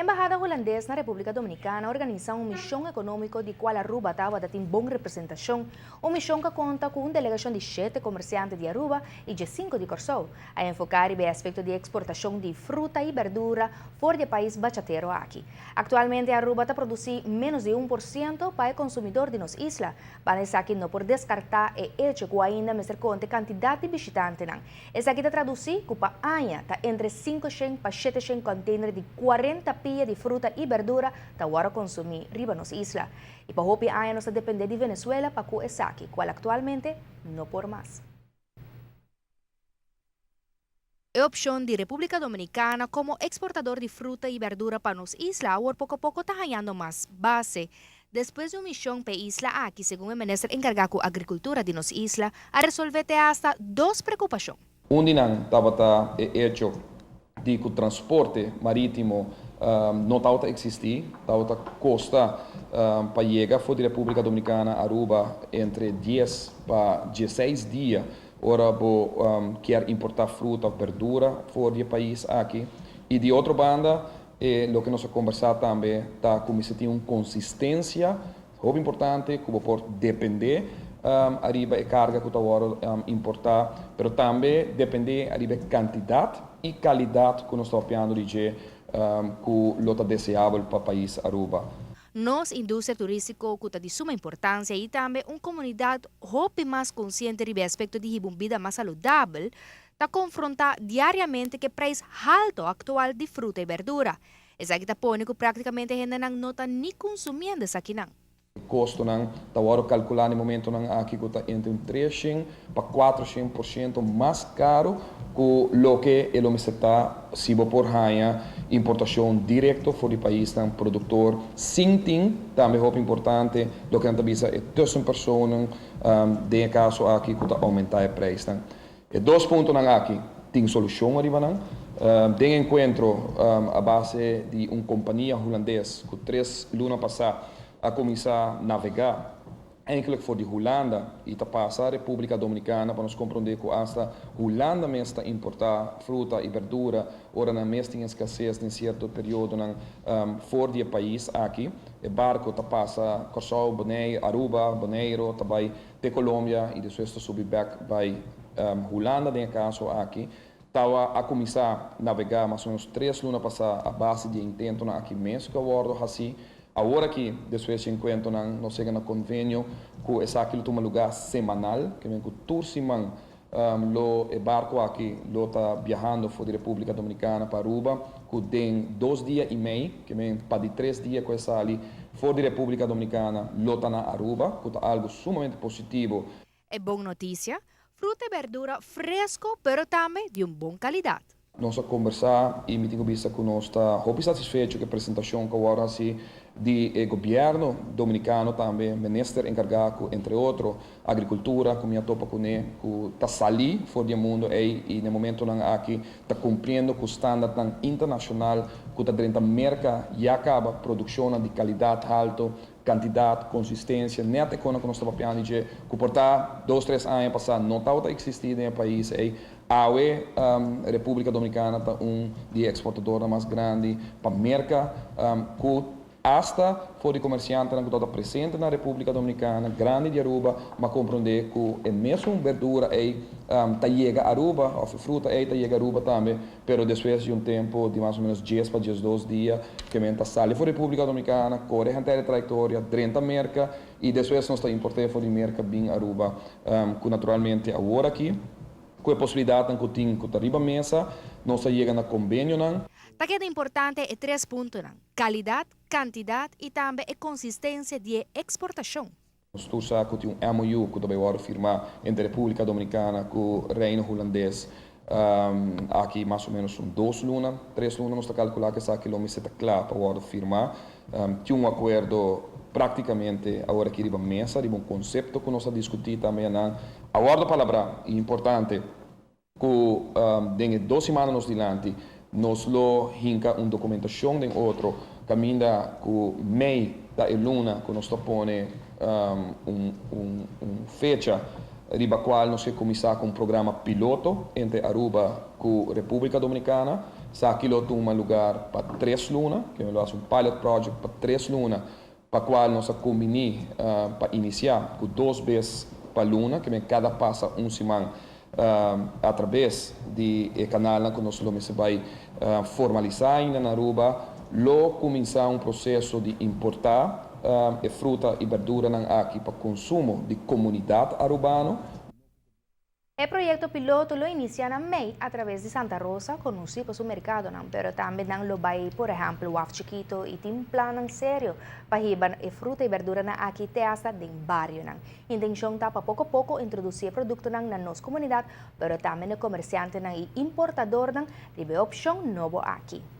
Embahada Hulandes na Republica Dominicana a organisa un mision economico di cual Aruba tabata tin bon representacion. Un mision cu a conta cu un delegacion di shete comerciante di Aruba y 15 di Corsou. A enfoca riba e aspecto di exportacion di fruta y berdura for di e pais bachatero aki. Actualmente Aruba ta produci menos di 1% pa e consumidor di nos isla. Banda esaki no por descarta e hecho cu ainda mester conta e cantidad di bishitantenan. Esaki ta traduci cu pa aña ta entre 500 pa 700 container di 40 pia di fruta y berdura ta wordo consumi riba nos isla. Y pa hopi aña nos ta depende di Venezuela pa cu esaki, cual actualmente no por mas. E opcion di Republica Dominicana como exportador di fruta y berdura pa nos isla awor poco poco ta hayando mas base. Despues di un mision pa e isla aki, segun e minister encarga cu agricultura di nos isla, a resolve te hasta dos preocupacion. Un di nan tabata e hecho di cu transporte maritimo no tabata existi, tabata costa pa yega for di Republica Dominicana Aruba entre 10 pa 16 dia ora bo kier importa fruta of berdura for di e pais aki. Y di otro banda, loke nos a conversa tambe ta cu mester tin un consistencia hopi importante cu bo por depende ariba e carga cu ta wordo importa, pero tambe depende ariba e cantidad y calidad cu nos ta papiando di dje cu lo ta deseabel pa pais Aruba. Nos industria turistico cu ta di suma importancia y tambe un comunidad hopi mas consciente riba e aspecto di hiba un bida mas saludabel, ta confronta diariamente cu e prijs halto actual di fruta y berdura. Esaki ta pone cu practicamente hendenan no ta ni consumiendo esakinan. Costonan ta wordo calcula na e momentonan aki cu ta entre un 300 pa 400% mas caro cu loke e lo mester ta si bo por haya importacion directo for di paisnan productor sin tin, tambe hopi importante, loke nan ta bisa e tussenpersonen den e caso aki cu ta aumenta e prijsnan. E dos puntonan aki tin solucion ariba nan. Den encuentro a base di un compania Hulandes cu 3 luna pasa a cuminsa navega eigenlijk for di Hulanda y ta pasa Republica Dominicana, pa nos comprende cu hasta Hulanda mes ta importa fruta y berdura ora nan mes tin escasez den cierto periodonan for di e pais aki. E barco ta pasa Corsou, Bonaire, Aruba, Bonaire, ta bay te Colombia y despues ta subi back bay Hulanda den e caso aki. Tawa a cuminsa navega mas o menos 3 luna pasa a base di intentonan aki mes cu a wordo haci. Awor aki, despues di encuentronan, nos a yega na convenio cu esaki lo tuma lugar semanal, kiermen cu tur siman lo e barco aki lo ta viahando for di Republica Dominicana pa Aruba, cu den 2 dia y mei, kiermen pa di 3 dia cu e sali for di Republica Dominicana, lo ta na Aruba, cu ta algo sumamente positivo. E bon noticia, fruta y berdura fresco, pero tambe di un bon calidad. Nos a conversa y mi tin cu bisa cu nos ta hopi satisfecho cu e presentacion cu awor asina di gobierno dominicano, tambe minister encarga cu, entre otro, agricultura, cu mi a topa cune, cu ta sali for di mundo ey y na momentonan aki ta cumpliendo cu standardnan internacional cu ta drenta Merca ya caba produccion di calidad halto, cantidad, consistencia, net e cos cu nos ta papiando di cu por ta 2, 3 aña pasa no tabata existi den e pais ey. Awe, Republica Dominicana ta un di exportador mas grandi pa Merca, cu hasta for di comerciantenan cu ta presente na Republica Dominicana, grandi di Aruba, m'a comprende cu e mesun berdura ey ta yega Aruba, of fruta ey ta yega Aruba tambe, pero despues di un tempo di mas o menos 10 pa 12 dia, kiermen ta sali for Republica Dominicana, core henter e trayectoria, drenta Merca, y despues nos ta importa for di Merca bin Aruba, cu naturalmente awor aki, cu e posibilidad cu tin cu ta riba mesa, nos a yega na convenionan. Ta keda importante e tres puntonan: calidad, cantidad y tambe e consistencia di exportacion. Nos sa cu tin un MOU cu tambe a firma entre Republica Dominicana cu Reino Hulandes aki mas o menos un 2 luna, 3 luna nos ta calcula cu esaki lo mester ta cla pa wordo firma. Tin un acuerdo practicamente awor aki riba mesa, riba un concepto cu nos a discuti tambe nan. Awor palabra importante cu den 2 siman nos dilanti nos lo hinca un documentacion den otro caminda cu mei ta e luna cu nos ta pone un fecha riba cual nos ta cuminsa cu un programa piloto entre Aruba cu Republica Dominicana. Esaki lo tuma lugá pa 3 luna, ku lo un pilot project pa 3 luna, pa kual nos a kumbiní pa inisiá ku dos bes pa luna, ke kada pasa un siman atraves di kanal ku nos lo bai formalisá na Aruba, lo kuminsá un proseso di importá e fruta i berdura aki pa konsumo di komunidat arubano. E proyekto piloto lo inisiá na mei atraves di Santa Rosa, konosí pa su merkado, pero tambe nan lo bai, por ehèmpel, Waf Chiquito i tin plan serio pa hiba e fruta i berdura nan aki te hasta den bario nan. Intenshon ta pa poko poko introdusí e produkto nan na nos komunidat, pero tambe e komersiante nan i importadó nan riba opshon nobo aki.